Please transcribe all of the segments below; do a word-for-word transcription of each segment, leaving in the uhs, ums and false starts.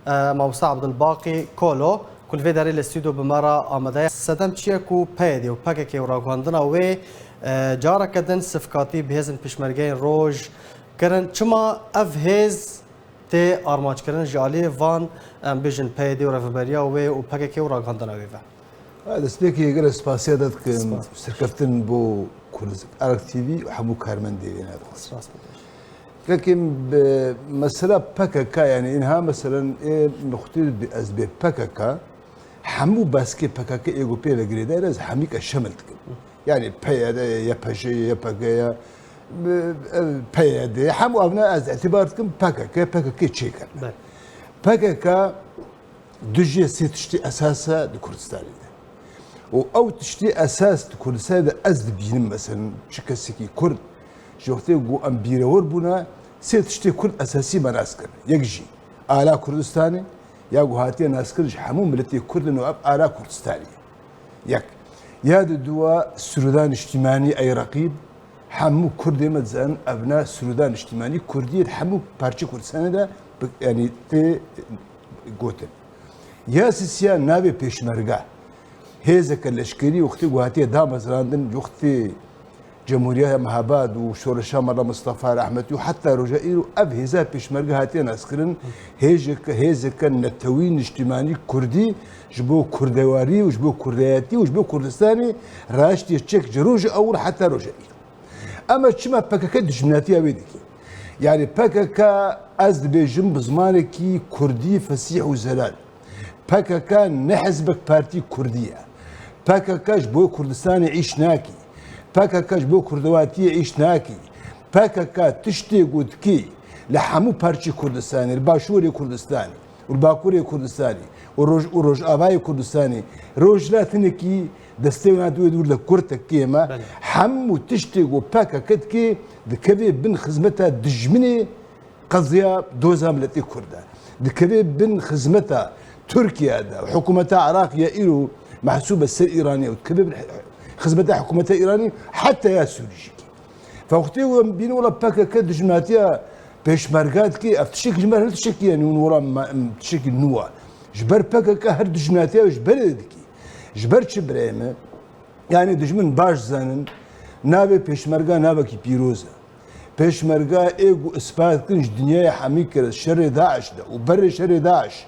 E, Mamosta Abdulbaqî Kolo, ku li vê derê li stûdyo bi me re amade ye. Sedem çi ye ku P Y D û P K K û raguhandina wê, e, careke din sifkatî bi hêzên pêşmergeyên roj kirin. Çima ev hêz tê armanckirin ji aliyê van, em bêjin, P Y D û rêveberiya wê û P K K û ragihandina wê ve? Ha, destpêkê gelek spasiya te dikim. Spas. Serkeftin bo Kurdisk Ark T V û hemû karmendê wê ne. Spas. Peki, bi mesela P K K, yani inha meselen ê muxtir bi ez bê P K K, hemû baskê P K K ê ku pê ve girêdayî, ez hemî ke şemil dikim. Yani P Y D ye, Y P J ye, Y P G ye, bi-, ev P Y D, hemû evna ez îtibar dikim P K K, P K K çêkirine. Belê. P K K dijî sê tiştî esas e di Kurdistanê de. Û ew tiştî esas di Kurdistanê de ez dibînim, meselen, çi kesekî Kurd, ji wextê ku em bîrewir bûne, sê tiştê Kurd esasî me nas kir. Yek jî ala Kurdistanê, ya ku hatiye naskirin ji hemû miletê Kurd in û ev ala Kurdistanê ye. Yek. Ya di dua sûrûda niştîmanî ey reqîb, hemû Kurdê me dizanin, evna sûrûda niştîmanî Kurdî ye, hemû parçê Kurdistanê de bi, yanî tê gotin. Ya sisiya navê pêşmerga, hêzeke leşkerî wextê ku hatiye damezrandin, wextê Cemhuriya Mehabad û Şoreşa Mela Mistefa Rehmetî û heta roja îro ev hêza pêşmerge hatiye naskirin, hêzeke, hêzeke netewî, niştîmanî, kurdî ji bo kurdewarî û ji bo kurdayetî û ji bo Kurdistanê raştiye çek ji roja ewil heta roja îro. Ama çima P K K dijminatiya wê dike? Yani P K K, ez dibêjim bi zimanekî kurdî fesîh û zelal. P K K ne hizbek partî kurdî ye. P K K ji bo Kurdistanê îş nakî. P K K ji bo kurdewatiyê îş nakî. P K K tiştê ku dikî li hemû parçê Kurdistanê, li başûrê Kurdistanê û li bakurê Kurdistanê û roj-, û rojavayê Kurdistanê, rojhilat hinekî destê wê dû dûr de kurtekê me, Belê. Hemû tiştê ku P K K dikê, dikeve bin xizmeta dijminê qeziya doza miletê Kurd e. Dikeve bin xizmeta Tirkiye de, hikûmeta Iraqê ya îro mehsûb e ser Îranê û dikeve bin xizmeta hikûmeta Îranê heta ya Sûrî jî. Fewqtê wê em bînin wela P K K dijminatiya pêşmerga dike, ev tiştekî ji me re tiştekî ye, nûn wela me, em tiştekî nû e. Ji ber P K K her dijminatiya wê ji berê dike. Ji ber çi birayê me? Yani dijmin baş zanin, navê pêşmerga navekî pîroz e. Pêşmerga ê ku ispat kirin ji dinyayê hemî kir, şerê DAIŞ de û berê şerê DAIŞ.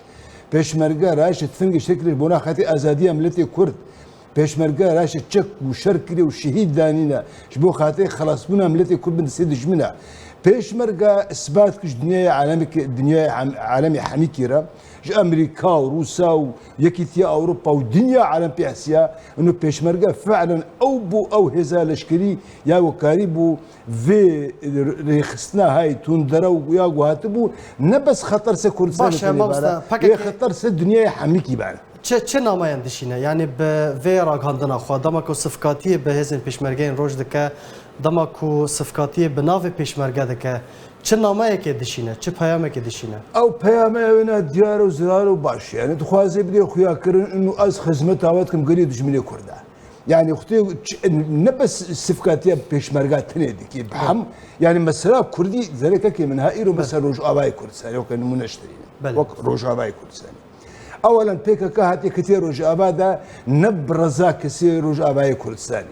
Pêşmerga raşt fingê şekilê ji bona xetê azadiya miletê Kurd. Pêşmerga raşt çek û şer kiriye û şehîd danîne ji bo xatirê xelasbûna miletê Kurd bin destê dijmina. Pêşmerga ispat kir ji dinyayê alemê ke-, dinyayê hem-, alemê hemîkê re, ji Amerîka û Rûsa û Yekîtiya Ewropa û dinya alem pê hesiya, ino pêşmerge fi'len ew bû, ew hêza leşkerî ya ku karîbû vê rêxistina hay tundere û ya ku hatibû, ne bes xeter ser Kurdistanê Baş e, tenê mamoste, bana, P K K wê xeter ser dinyayê hemîkî bana. Çi, çi nameyan dişîne? Yanî bi vê ragihandina xwe, dema ku sifkatiyê bi hêzên pêşmergeyên roj dike, dema ku sifkatiyê bi navê pêşmerge dike, çi nameyekê dişîne, çi peyamekê dişîne? Ew peyame ew êna diyar û zirar û baş e. Yanî dixwaze bidê xuyakirin, û ez xizmeta we dikim gelî dijminê Kurd e. Yani xutê ç-, ne bes sifkatiya pêşmerga tenê dikî. Hem, yani mesela Kurdî zerê kekê min ha îro mesela Rojavayê Kurdistanê, weke nimûne ji te dînim. Belê. Wek Rojavayê Kurdistanê. Ewelen P K K hatiye ketiye Rojava de ne bi reza kesê Rojavayê Kurdistanê.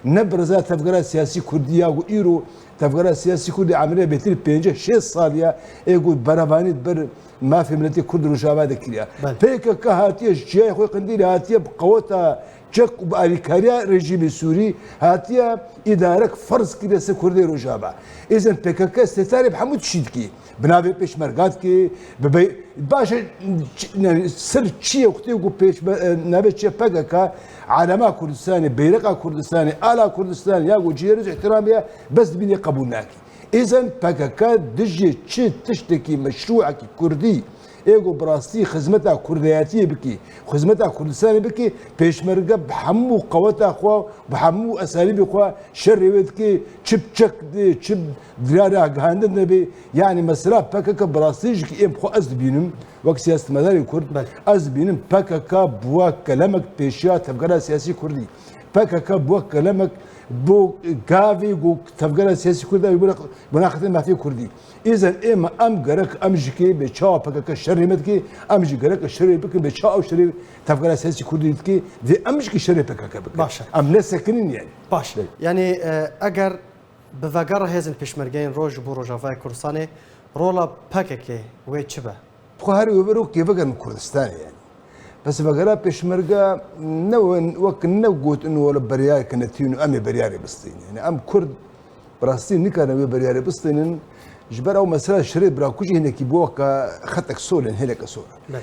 Ne bi reza tevgera siyasî Kurdî ya ku îro tevgera siyasî Kurdî emrê bêtir pêncî şêst sal ya ê ku berevanî ber mafê miletê Kurd Rojava de kiriya. Belê. P K K hatiye ji çiyayê xwe Qindîlê hatiye bi qeweta çek û bi alîkariya rejîmê Sûrî hatiye îdarek ferz kiriye ser Kurdê Rojava. Êzen P K K sêtarê bi hemû tişî dikî. Bi navê pêşmerga dikî, bi bey-, baş e, ç-, ne, sir çi ye, wextê ku pêşme-, e, navê çi ye P K K, alema Kurdistanê, beyreqa Kurdistanê, ala Kurdistanê ya ku cihêriz îhtiramê ye, bes dibînê qebûl nakî. Îzen P K K dijî çi tiştekî meşrûekî kurdî, ê ku bi rastî xizmeta kurdeyatiyê bikî, xizmeta Kurdistanê bikî, pêşmerge bi hemû qeweta xwe, bi hemû esalîbê xwe şerê wê dikê, çi bi çek dê, çi bi dirara gihandin de bê. Yani mesela P K K bi rastî jî ki êm xwe ez dibînim, wek siyasetmedarê Kurd, Belê. Ez dibînim P K K bûwa kelemek pêşiya tevgera siyasî Kurdî. P K K bû wek kelemek, bû gavê ku tevgera siyasî Kurd e, bû naxistin mafê Kurdî. Îzen ême em gerek em jî kê bê çawa P K K şerê me dikê, em jî gerek şerê bikin bê çawa ew şerê tevgera siyasî Kurdî dikê, vê em jî kê şerê P K K bikin. Baş e. Em nesekinin yani. Baş. Evet. Yani, e, eger bi vegera hêzên pêşmergeyên roj ji bo Rojavayê Kurdistanê, rola P K K wê çi be? Xwe herî wê bero kê vegerin Kurdistanê yani. Bes vegera pêşmerga ne wen-, wek ne gotin wele beryareke netîn û em ê beryarê bistînin. Yani em Kurd bi rastî nikarin wê beryarê bistînin. Ji ber ew mesela şerê birakujî hinekî bû weka xetek sol in, hêleke sol. Belê.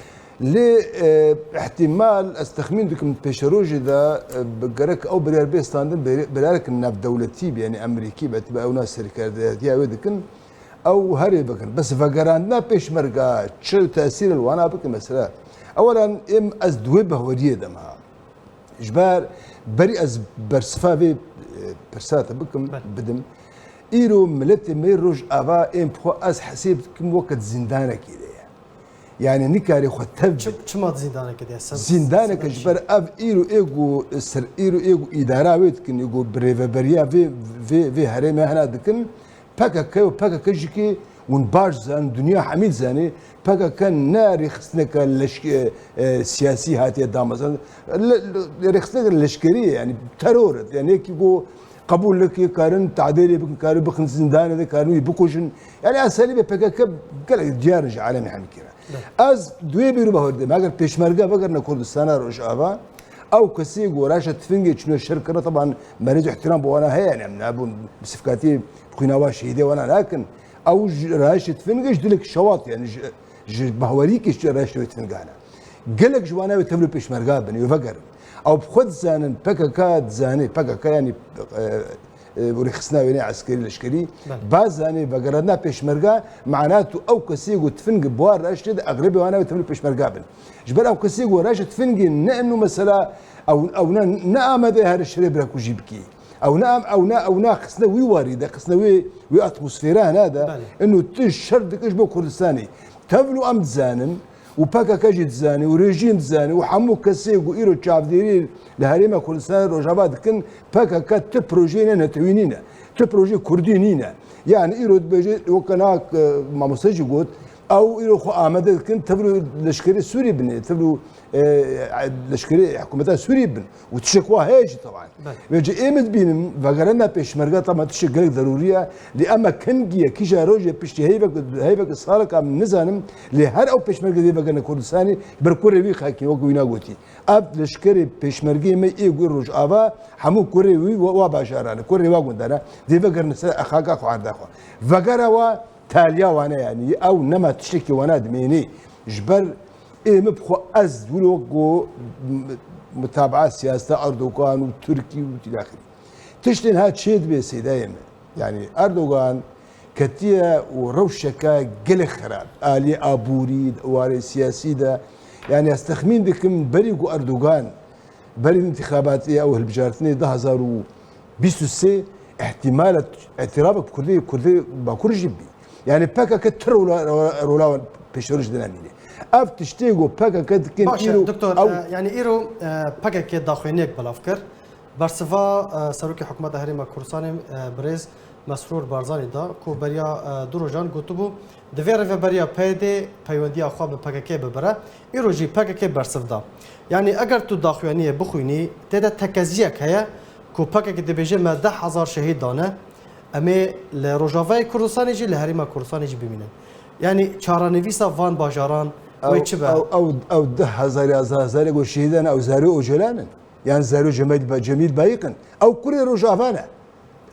Lê, e, ihtimal ez texmîn dikim pêşerojê de, e, bi gerek ew biryar bê standin, beri-, biryareke navdewletî be, yani Amerîkî be, tibe ew na serkerdeyetiya wê dikin. Ew herê bikin. Bes vegerandina pêşmerga çi tesîr li wana bikin mesela? Ewelan êm ez di wê behweriyê de me. Ji ber berî ez bersiva vê, e, pirsa te bikim, Belê. bidim. Îro miletê me Rojava êm xwe ez hesêb dikim weke di zîndanekê de ye. Yani nikarê xwe tev Çi, bide. Çima di zîndanekê de ye? Seb-, Zîndaneke sebeb ji jî? ber ev îro ê ku ser îro ê ku îdara wê dikin, ê ku birêveberiya vê, vê, vê herêmê hena dikin, P K K û P K K jî kê hûn baş zanin, dinya hemî dizane, P K K ne rêxistineke leşk-, e, e, siyasî hatiye damezrandin. Le-, le-, rêxistineke leşkerî ye, yani teror e. Yani yekî ku qebûl neke, karin tadêrê bikin, karin bixin zîndanê de, karin wî bikujin. Yani eserî be P K K gelek diyar in ji alemê hemî kê re. Evet. Ez di wê bîr û bawer de me, eger pêşmerge vegerine Kurdistana Rojava, ew kesê ku raşe tifingê çûne şer kirine, teban merêz û ihtiram bi wana heye, yani em nabûn bi sifkatî xwîna wan şehîdê wana nakin. Ew ji raşê tifingê ji dilek şewat, yani ji, ji bahwerîkê ji raşê wê tifingane. Gelek ji wana wê tevlî pêşmerga bin, wê vegerin. Ew bi xwe dizanin, P K K dizane, P K K yani, e, e, rêxistina wêneyê eskerî leşkerî, Belê. ba zanê vegerandina pêşmerga, mana tu ew kesê ku tifing bi wan raştê de exlebê wana wê tevlî pêşmerga bin. Ji ber ew kesê ku raşê tifingê ne inu mesela ew, ew ne, ne amade here şerê birakujî bikî. Ew ne am-, ew ne, ew ne xisne wî warî de, xisne wê, wê atmosfera hena de, Belê. inu tu şer dikiş bo Kurdistanê. Tevlû em dizanin, û P K K jî dizane û rejîm dizane û hemû kesê ku îro çavdêrî li Herêma Kurdistanê Rojava dikin, P K K ti projeyê ne netewî nîne, ti projeyê Kurdî nîne. Yani îro dibêje, weke na, e, mamoste jî got, ew îro xwe amade dikin, tevlû leşkerê Sûrî binê, tevlû, e, leşkerê hikûmeta Sûrî bin. Û tiştek wa heye jî teban. Belê. Vêce ê min dibînim, vegerandina pêşmerga tema tiştek gelek zerûrî ye. Lê em me kengî ye, kîja rojê piştî heyvek, heyvek salek em nizanim. Lê her ew pêşmerge dê vegerine Kurdistanê, ber kurê wî xakê, wek wîna gotî. Ev leşkerê pêşmergeyê me ê gu Rojava, hemû kurê wî wa, wa bajaran e, kurê wa gundan e. Dê vegerine ser xaka xwe, erda xwe. Vegera wa taliya wane yani. Ew nema tiştekî wana dimênê. Ji ber Ê min bi xwe ez wilo ku m-, mutabaa siyaseta Erdogan û Tirkî û îlaxirî. Tiştên ha çê dibê sêdayê min. Yani Erdogan ketiye û rewşeke gelek xirab. Aliyê aborî, warê siyasî de. Yani ez texmîn dikim berî ku Erdogan berî întixabatê ew hilbijartinê du hazar û bîst û sê ihtimala îtirafek Kurdê, Kurdê Bakur jî bî. Yani P K K ti rola, rola, rola pêşeroj de nemîne. Ev tiştê ku P K K dikin Baş e, îro doktor, ew e, yani îro, e, P K K daxuyaniyek belav kir. Bersiva, e, Serokê Hikûmeta Herêma Kurdistanê, e, birêz Mesrûr Barzanî da ku beriya, e, du rojan gotibû, Divê rêveberiya P Y D'ê peywendiya xwe bi P K K bibire. Îro jî P K K bersiv da. Yanî eger tu daxuyaniyê bixwînî, tê de tekeziyek heye ku P K K dibêje me deh hezar şehîd dane, em ê li Rojavayê Kurdistanê jî, li Herêma Kurdistanê jî bimînin. Yanî çarenivîsa van bajaran wê Ew, çi be? ew, ew, ew deh hezar, yazdeh hezarê ku şehîd dane, ew zarê Ocalan in. Yan zarê Cemîl Ba-, Cemîl Bayik in. Ew kurê Rojava ne.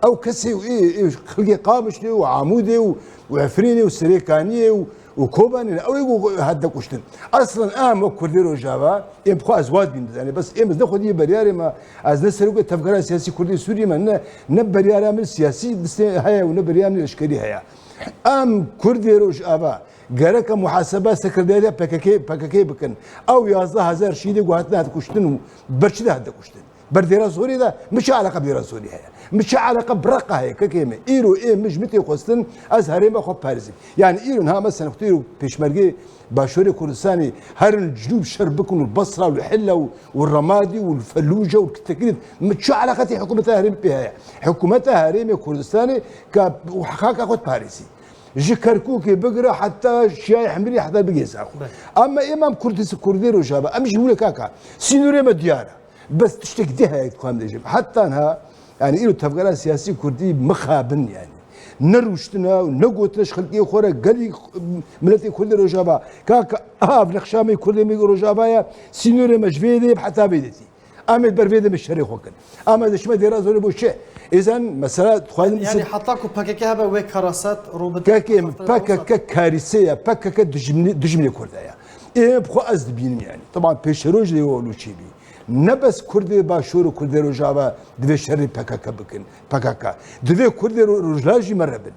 Ew kesê û ê, ê xilkê Qamişlê û Amûdê û, û Efrînê û Serêkaniyê û, û Kobanê ne. Ew ê ku hate kuştin. Aslan em wek Kurdê Rojava, êm xwe ez wad bîn bizanê. Bes êm ez ne xwediyê beriyarê me, ez ne serokê tevgera siyasî Kurdê Sûriyê me, ne, ne beriyara min siyasî distê heye û ne beriyara min leşkerî heye. Em Kurdê Rojava gereke muhaseba sekreteriyeta P K K, P K K bikin. Ew yazdeh hezar şehîdê ku hatine hate kuştin û ber çi de hate kuştin? Ber Dêra Zorê de, min çi eleqa bi Dêra Zorê heye? Min çi eleqa bi Reqa heye, kekê me? Îro ê min ji min tê xwestin, ez herêma xwe parêzim. Yani îro niha mesela, îro pêşmergê Başûrê Kurdistanê herin li Cinûb şer bikin û li Basra û li Hilla û, û Remadî û li Felûce û li Kitekirît, min çi eleqetê hikûmeta herêmê pê heye? Hikûmeta herêmê Kurdistanê ka xaka xwe diparêzî. Ji Kerkûkê bigire heta Şiyayê Hemirî heta bigê Zaxo. Belê. Ama êma em Kurdis-, Kurdê Rojava, em ji hûne kaka. Sînorê me diyar e. Bes tiştek dê heye ku em dibêjin. Heta niha, yani îro tevgera siyasî kurdî mixabin yani. Ne rûştine û ne gotine ji xelkê xwe re gelî miletê Kurdê Rojava. Kaka, av nexşa me Kurdê me Rojava ye, sînorê me ji vê dê heta vê dê tî. Em ê ber vê dê me şerê xwe kin. Em ê dişme Dêra Zorê bo çi? Êzen mesela dixwazim Yani heta ku P K K hebe wê keraset rû bide. Kekê min, P K K karîse ye, P K K dijminê, dijminê Kurd e ya. Ê bi xwe ez dibînim yani. Taban pêşeroj lê wilo çêbî. Ne bes Kurdê Başûr û Kurdê Rojava divê şerê P K K bikin. P K K. Divê Kurdê Ro-, Rojhilat jî me re bin.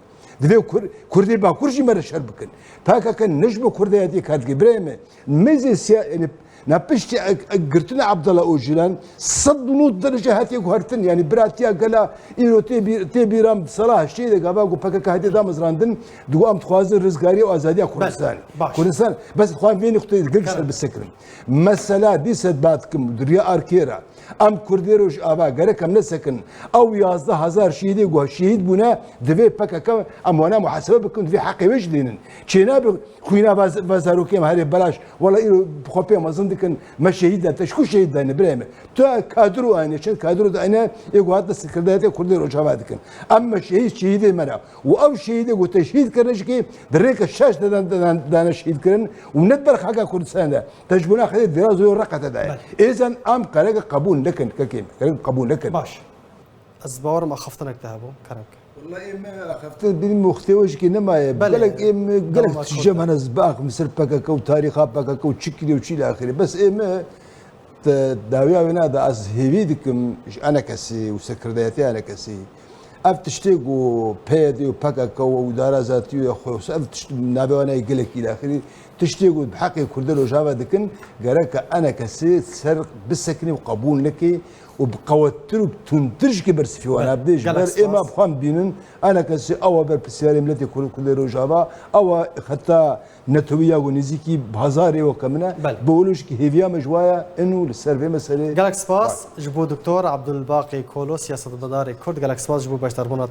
Divê Kur-, Kurdê Bakur jî me re şer bikin. P K K ne ji bo Kurdê yê kar dike. Birayê me, mêzê siya-, yani, na piştî ek-, ek-, girtina Abdullah Ocalan, sed û nod derece hatiye guhertin. Yani, biratiya gela îro tê bî-, tê bîra min sala heştê de gava ku P K K hatiye damezrandin, digo em dixwazin rizgariya û azadiya Kurdistanê. Baş. Kurdistan, bes dixwazin vê nuqteyê gelek ser bisekirin. Mesela dîse bat kim, di riya arkê re, em Kurdê Rojava gerek em nesekin. Ew yazdeh hezar şehîdê ku şehîd bûne, divê P K K em wana muhasebe bikin, divê heqê wê jî dênin. Çênabe xwîna vaz-, vazarokê em herê belaş. Wela îro bi xwe pê mezin dikin, me şehîd dan. Te ji ku şehîd dayne birayê me? Tu kadro ayne, çend kadro dayne, ê ku hatine sirkirdayetê Kurdê Rojava dikin. Em me şehîd, şehîdê me ne. Û ew şehîdê ku te şehîd kirine jî kê, di rêke şaş de dan, dan, dane şehîd kirin û ne di ber xaka Kurdistan de. Te ji bona Xwedê Dêra Zorê û Reqa te daye. Belê. Êzen em kereke qebûl nekin, kekê me. Kereke qebûl nekin. Baş. Ez bawerim axaftinek te hebû. Kerem ke. Wallahî ê me axaftin bînim wextê we jikê nemaye. Belê. Gelek ê me, gelek tije me ne ez biaxim ser P K K û tarîxa P K K û çi kiriye û çi îlâxirê. Bes ê me te dawiya wê nade, ez hêvî dikim ji enekesî û serkirdayetê enekesî. Ev tiştê ku P Y D û P K K û Dara Zatî û xwe, ev tişt navê wan heye gelekî îlâxirî. Tiştê ku bi heqê Kurdê Rojava dikin, gereke enekesî ser bisekinî û qebûl nekî û bi qewettir û bi tundtir jî ki bersivî wan Belê, abdê ji gelek ber ê me spas. Bi xwe em bînin, enekesî ew e berpirsiyarê miletê Kurd, Kurdê Rojava, ew e heta netewî ya ku nêzîkî bi hezarê weke min e. Belê. Bi wilo jî ki hêviya me ji wa ye, in û li ser vê meselê Gelek spas ji bo Doktor Abdulbaqî Kolo, siyasetmedarê Kurd. Gelek spas ji bo beşdarbûna